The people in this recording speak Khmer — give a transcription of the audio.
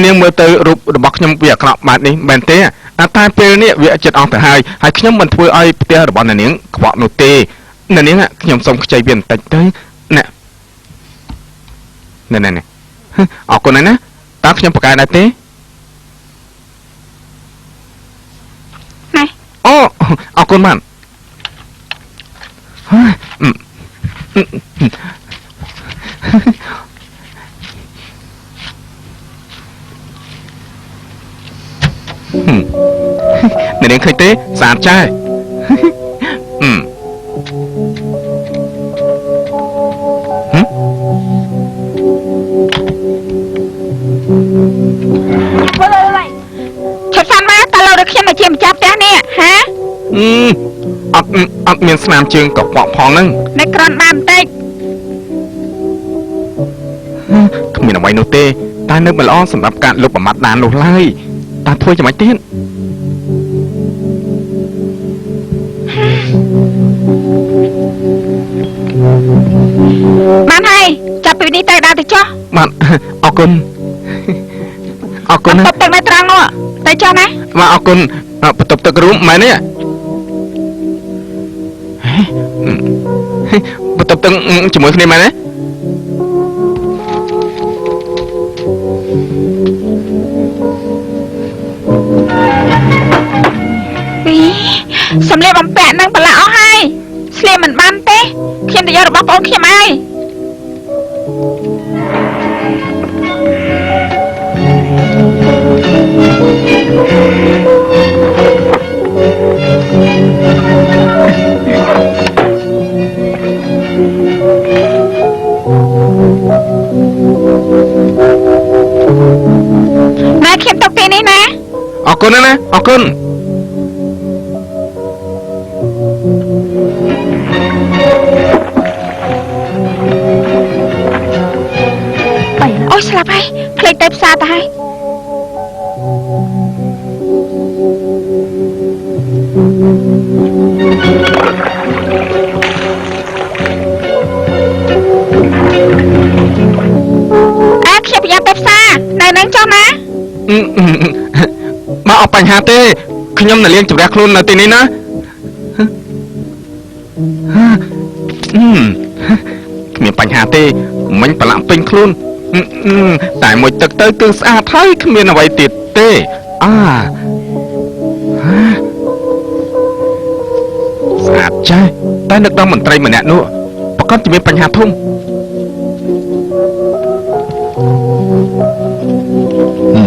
នាងមើលទៅរូបរបស់ខ្ញុំវាអាក្រក់បែបនេះមែនទេតែពេលនេះវាចិត្តអស់ទៅហើយហើយខ្ញុំមិនធ្វើឲ្យផ្ទះរបស់អ្នកនាងខ្វក់នោះទេអ្នកនាងខ្ញុំសូមខ្ចីវាបន្តិចទៅណែណែណែអរគុណណាស់ណាតើខ្ញុំប្រកែដែរទេ ណែអូអរគុណបាទអ្នកនាងឃើញទេស្អាតចាស់ ឈប់សិនមកតើលោកឬខ្ញុំមកជាម្ចាស់ផ្ទះនេះហាអត់មានស្នាមជើងកខ្វក់ផងហ្នឹងនៅក្រនបានបន្តិចគ្មានអ្វីនោះទេតែនៅមិនល្អសម្រាប់ការលុបបំបាត់ដាននោះឡើយតើធ្វើយ៉ាងម៉េចទៀតបានហើយចាប់ពីនេះទៅដើរទៅចុះបាទអរគុណអរគុណបន្ទប់ទឹកនៅត្រង់នោះទៅចុះណាបាទអរគុណបន្ទប់ទឹករួមមែនទេបន្ទប់ទឹកជាមួយគ្នាមែនទេ ពីសម្លៀកបំពាក់នឹងប្រឡាក់អស់ហើយស្លៀកមិនបានទេខ្ញុំទៅយករបស់បងខ្ញុំហើយណែខ្ញុំទុកទីនេះណាអរគុណណាអរគុណ អូយស្លាប់ហើយភ្លេចទៅផ្សារទៅហើយអើខ្ញុំប្រយ័ត្នទៅផ្សារនៅនឹងចុះណា មកអត់បញ្ហាទេខ្ញុំនៅលាងជម្រះខ្លួននៅទីនេះណាគ្មានបញ្ហាទេមិញប្រឡាក់ពេញខ្លួនតែមួយទឹកទៅគឺស្អាតហើយគ្មានអ្វីទៀតទេអាស្អាតចេះតែនឹកដល់មន្ត្រីម្នាក់នោះប្រកាសជាមានបញ្ហាធំ